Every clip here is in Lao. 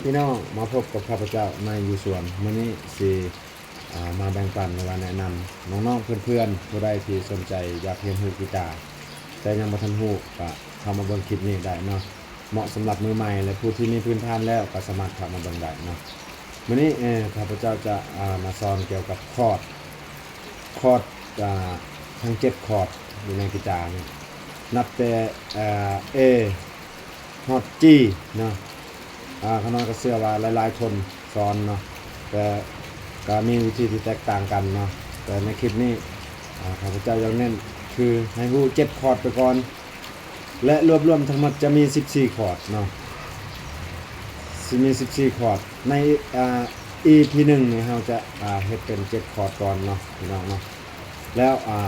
ພີ່ນ້ອງ ມາພົບກັບຂ້າພະເຈົ້າໃນຢູ່ສວນ. ມື້ນີ້ຊິ ອາ ມາແບ່ງປັນ ຫຼືວ່າແນະນຳນ້ອງໆ ເພື່ອນໆ ຜູ້ໃດທີ່ສົນໃຈຢາກຮຽນຮູ້ກີຕາ ແຕ່ຍັງບໍ່ທັນຮູ້ ກະເຂົ້າມາເບິ່ງຄລິບນີ້ໄດ້ເນາະ. ເໝາະສຳລັບມືໃໝ່ ແລະ ຜູ້ທີ່ມີພື້ນຖານແລ້ວກະສາມາດເຂົ້າມາເບິ່ງໄດ້ເນາະ. ມື້ນີ້ ເອີ ຂ້າພະເຈົ້າຈະ ອາ ມາສອນກ່ຽວກັບຄອດ ຄອດ ອາ ທັງເຈັດຄອດຢູ່ໃນກີຕານີ້ ນັບແຕ່ ອາ A ຮອດ G ເນາະ. ອາ ຂ້ານ້ອຍກໍເຊື່ອວ່າຫຼາຍໆຄົນສອນເນາະ ແຕ່ກໍມີວິທີທີ່ແຕກຕ່າງກັນເນາະ. ແຕ່ໃນຄລິບນີ້ ອາ ຂ້າພະເຈົ້າຢາກເນັ້ນຄືໃຫ້ຮູ້ເຈັດຄອດໄປກ່ອນ ແລະ ລວບລວມທັງໝົດຈະມີສິບສີ່ຄອດເນາະ ຊິມີສິບສີ່ຄອດ. ໃນ ອາ ອີພີໜຶ່ງນີ້ເຮົາຈະ ອາ ເຮັດເປັນເຈັດຄອດກ່ອນເນາະ ພີ່ນ້ອງເນາະ. ແລ້ວ ອາ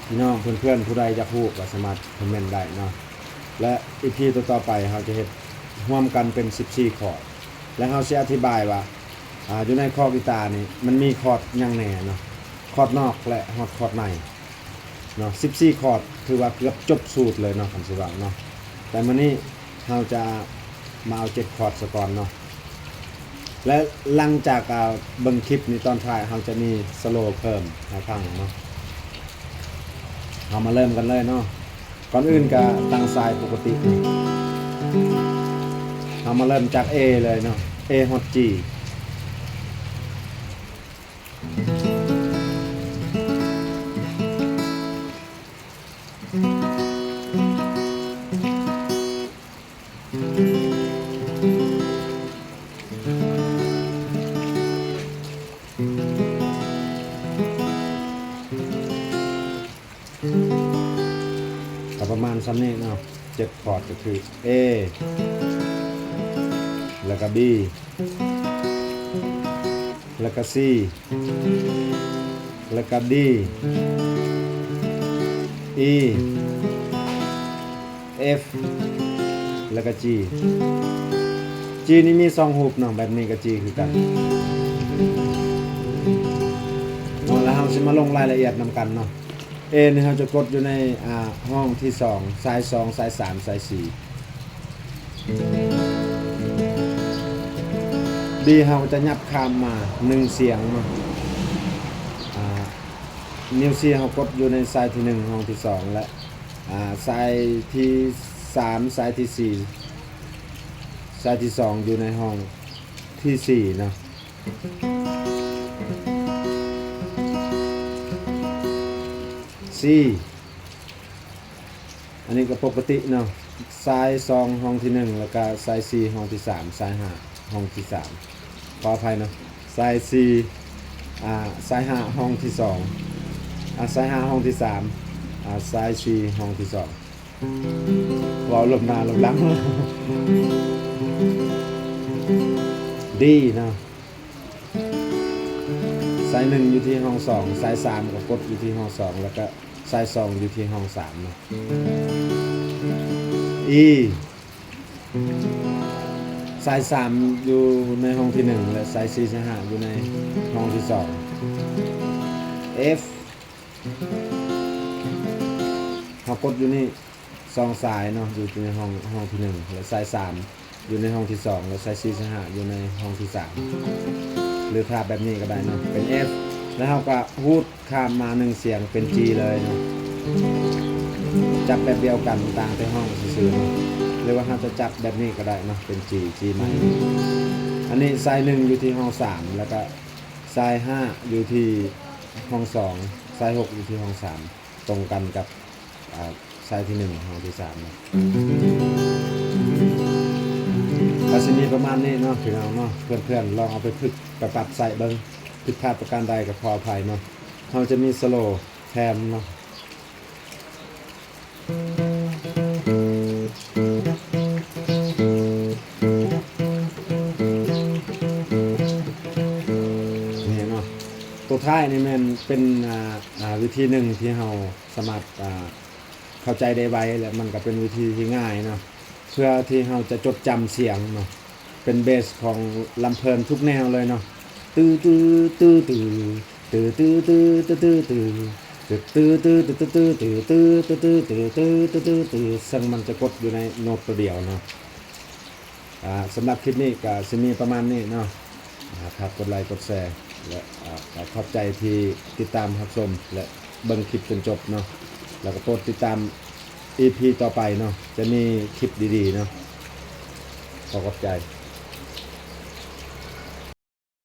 ພີ່ນ້ອງເພື່ອນໆ ຜູ້ໃດຢາກຮູ້ກໍສາມາດຄອມເມັນໄດ້ເນາະ ແລະ ອີພີຕໍ່ໆໄປເຮົາຈະເຮັດຮ່ວມກັນເປັນສິບສີ່ຄອດ ແລະ ເຮົາຊິອະທິບາຍວ່າ ອາ ຢູ່ໃນຄອດກີຕານີ້ມັນມີຄອດຫຍັງແດ່ເນາະ ຄອດນອກ ແລະ ຮອດຄອດໃນເນາະ. ສິບສີ່ຄອດຖືວ່າເກືອບຈົບສູດເລີຍເນາະ ຄັນຊິເວົ້າເນາະ. ແຕ່ມື້ນີ້ເຮົາຈະມາເອົາເຈັດຄອດສາກ່ອນເນາະ ແລະ ຫຼັງຈາກ ອາ ເບິ່ງຄລິບນີ້ຕອນທ້າຍ ເຮົາຈະມີສະໂລເພີ່ມໃຫ້ຟັງເນາະ. ເຮົາມາເລີ່ມກັນເລີຍເນາະ. ກ່ອນອື່ນກະຕັ້ງສາຍປົກກະຕິນີ້ ເຮົາມາເລີ່ມຈາກ A ເລີຍເນາະ A ຮອດ G. ກໍປະມານສ່ຳນີ້ເນາະ ເຈັດຄອດກໍຄື A ແລ້ວກໍ B ແລ້ວກໍ C ແລ້ວກໍ D E F ແລ້ວກໍ G G ນີ້ມີສອງຮູບເນາະ ແບບນີ້ກໍ G ຄືກັນເນາະ. ແລ້ວເຮົາຊິມາລົງລາຍລະອຽດນຳກັນເນາະ. A ນີ້ເຮົາຈະກົດຢູ່ໃນ ອາ ຫ້ອງທີສອງ ສາຍສອງ ສາຍສາມ ສາຍສີ່. B ເຮົາຈະຫຍັບຂ້າມມາໜຶ່ງສຽງເນາະ. ອາ ນິ້ວຊີ້ເຮົາກົດຢູ່ໃນສາຍທີໜຶ່ງ ຫ້ອງທີສອງ ແລະ ອາ ສາຍທີສາມ ສາຍທີສີ່ ສາຍທີສອງ ຢູ່ໃນຫ້ອງທີສີ່ເນາະ. C ອັນນີ້ກໍປົກກະຕິເນາະ ສາຍສອງຫ້ອງທີໜຶ່ງ ແລ້ວກະສາຍສີ່ຫ້ອງທີສາມ ສາຍຫ້າຫ້ອງທີສາມ ຂໍອະໄພເນາະ ສາຍສີ່ ອາ ສາຍຫ້າຫ້ອງທີສອງ ອາ ສາຍຫ້າຫ້ອງທີສາມ ອາ ສາຍສີ່ຫ້ອງທີສອງ. ເວົ້າລົມໜ້າລົມຫຼັງ D ເນາະ. ສາຍໜຶ່ງຢູ່ທີ່ຫ້ອງສອງ ສາຍສາມກໍກົດຢູ່ທີ່ຫ້ອງສອງ ແລ້ວກໍສາຍສອງຢູ່ທີ່ຫ້ອງສາມເນາະ. E ສາຍສາມຢູ່ໃນຫ້ອງທີໜຶ່ງ ແລະ ສາຍສີ່ ສາຍຫ້າຢູ່ໃນຫ້ອງທີສອງ. F ເຮົາກົດຢູ່ນີ້ ສອງສາຍເນາະ ຢູ່ໃນຫ້ອງ ຫ້ອງທີໜຶ່ງ ແລະ ສາຍສາມຢູ່ໃນຫ້ອງທີສອງ ແລະ ສາຍສີ່ ສາຍຫ້າຢູ່ໃນຫ້ອງທີສາມ ຫຼືຖ້າແບບນີ້ກໍໄດ້ເນາະ ເປັນ F ແລ້ວເຮົາກໍຮູດຂ້າມມາໜຶ່ງສຽງເປັນ G ເລີຍເນາະ. ຈັບແບບດຽວກັນ ຕ່າງແຕ່ຫ້ອງຊື່ໆເນາະ ຫຼືວ່າເຮົາຈະຈັບແບບນີ້ກໍໄດ້ເນາະ ເປັນ G G ໃໝ່. ອັນນີ້ສາຍໜຶ່ງຢູ່ທີ່ຫ້ອງສາມ ແລ້ວກໍສາຍຫ້າຢູ່ທີ່ຫ້ອງສອງ ສາຍຫົກຢູ່ທີ່ຫ້ອງສາມ ຕົງກັນກັບ ອາ ສາຍທີໜຶ່ງ ຫ້ອງທີສາມເນາະ. ກໍຊິມີປະມານນີ້ເນາະ ພີ່ນ້ອງເນາະ ເພື່ອນໆລອງເອົາໄປຝຶກໄປປັບໃຊ້ເບິ່ງ ຜິດພາດປະການໃດກໍຂໍອະໄພເນາະ. ເຮົາຈະມີສະໂລແຖມເນາະ ນີ້ເນາະ. ຕົວທ້າຍນີ້ແມ່ນເປັນ ອາ ອາ ວິທີໜຶ່ງທີ່ເຮົາສາມາດ ອາ ເຂົ້າໃຈໄດ້ໄວ ແລະ ມັນກໍເປັນວິທີທີ່ງ່າຍເນາະ ເພື່ອທີ່ເຮົາຈະຈົດຈຳສຽງເນາະ. ເປັນເບສຂອງລຳເພີນທຸກແນວເລີຍເນາະ ຕື້ ຕື້ ຕື້ ຕື້ ຕື້ ເຊິ່ງມັນຈະກົດຢູ່ໃນໂນດຕົວດຽວເນາະ. ອ່າ ສຳລັບຄລິບນີ້ກໍຊິມີປະມານນີ້ເນາະ. ອ່າ ຝາກກົດໄລກົດແຊ ແລະ ອ່າ ກໍຂອບໃຈທີ່ຕິດຕາມຮັບຊົມ ແລະ ເບິ່ງຄລິບຈົນຈົບເນາະ. ແລ້ວກໍໂປດຕິດຕາມ ອີພີ ຕໍ່ໄປເນາະ ຈະມີຄລິບດີໆເນາະ. ຂໍຂອບໃຈ.